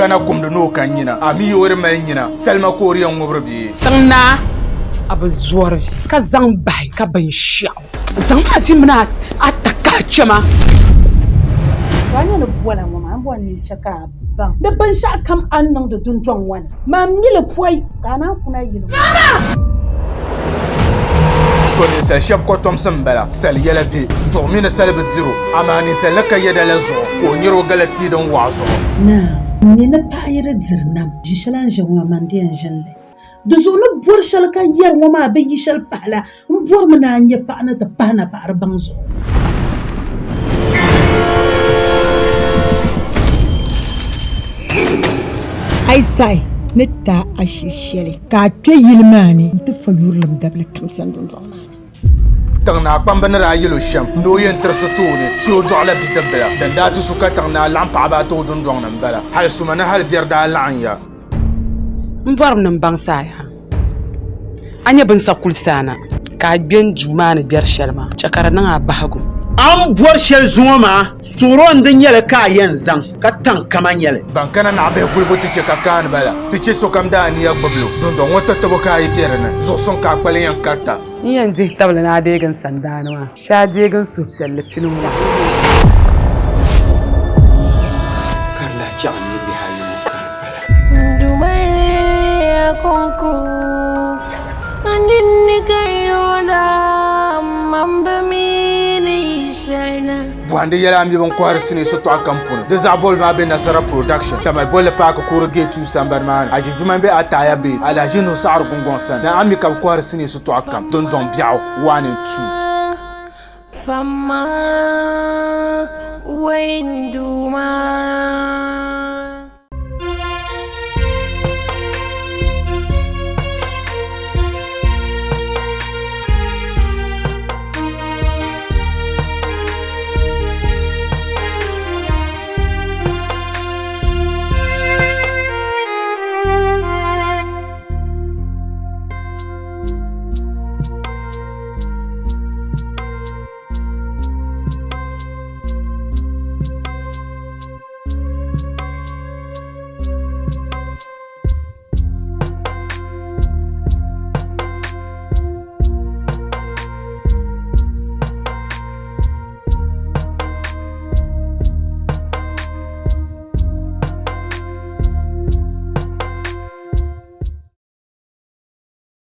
kana kumdi ni o ka nyina, a mi o di mali nyina, salima ka o di yɛn ŋubiri bee? Tiŋ naa, a bi zɔri vi ka zaŋ bahi ka binshɛɣu zaŋ a vi mini a takahi chɛ ma. To a nya ni bɔla ŋɔ maa, m bɔri ni n chɛ ka a baŋ ni binshɛɣu kam a ni niŋdi dundɔŋ ŋɔ ni, man mi li pɔi ka a naan kuna yili ŋɔ. To ninsal shɛb kɔtomsi m-bala, sal yɛla be, duɣu mi ni sal bi dir o, amaa ninsal ni ka yɛda la zuɣu ka o nyari o gala tia din wɔɣa zuɣu. Naa, m mi ni paɣa yi di diri nam, ʒi shɛli a ni ʒe ŋɔ maa, man di yɛn ʒini li. Di zuɣu ni bɔri shɛli ka yɛri ŋɔ maa bɛ yi shɛli pahi la, m bɔrimi ni a nya paɣa ni ti pahi napaɣiri baŋ zuɣu. A yi saɣi ni ti a ashili shɛli ka a kpe yili maa ni nti fa yurilim dabili kam sani dundɔŋ maa ni. Tiŋ naa kpamba ni daa yɛl o shɛm ni o yɛn tirisi tooni shee o dɔɣila bidibbila din daa ti su ka tiŋ naa laɣim paɣiba ata o dundɔŋ ni m-bala. Hal suma ni hal biɛri daa laɣimya. M bɔrimi ni m baŋsi a yaa. A nyɛ bɛ ni sa kulisi a na, ka a gbe n duu maa ni gbɛri shɛli maa, chɛ ka di niŋ a bahigu. A ni bɔri shɛli zuŋɔ maa, suɣiro n-di nyɛli ka a yɛn zaŋ, ka taŋ kama nyɛli. Ban kana naɣibihi gulibu ti chɛ ka kaani ba la, ti chɛ sokam daa nia gbibi lu. Dundɔŋ ŋɔ tatabo ka a yi be di ni, zuɣusuŋ ka a kpali yɛn karita. N yɛn dihi tabili ni a deegi n sandaani maa, shee a deegi n suhupiɛlli pini ŋɔ. Ka di lahi chɛɣu n-nyɛ bihi ayi ŋɔ ka di pala. Bɔhindi yɛla a mi bɛn kɔhiri sinii sitɔɣu kam puuni. Di zaɣ bɔbili maa be Nasara Production, Tamale Bolli Paaki Kuuri Gate 2 sambani maa ni. Aʒi Juma m-be Ataaya Bay, Alhaji Nuhu Saɣiri Gungɔŋ sani. Ni a mi ka bɛ kɔhiri sinii sitɔɣu kam, Dundɔŋ Biɛɣu 1 and 2. Fama, wai n Duuma.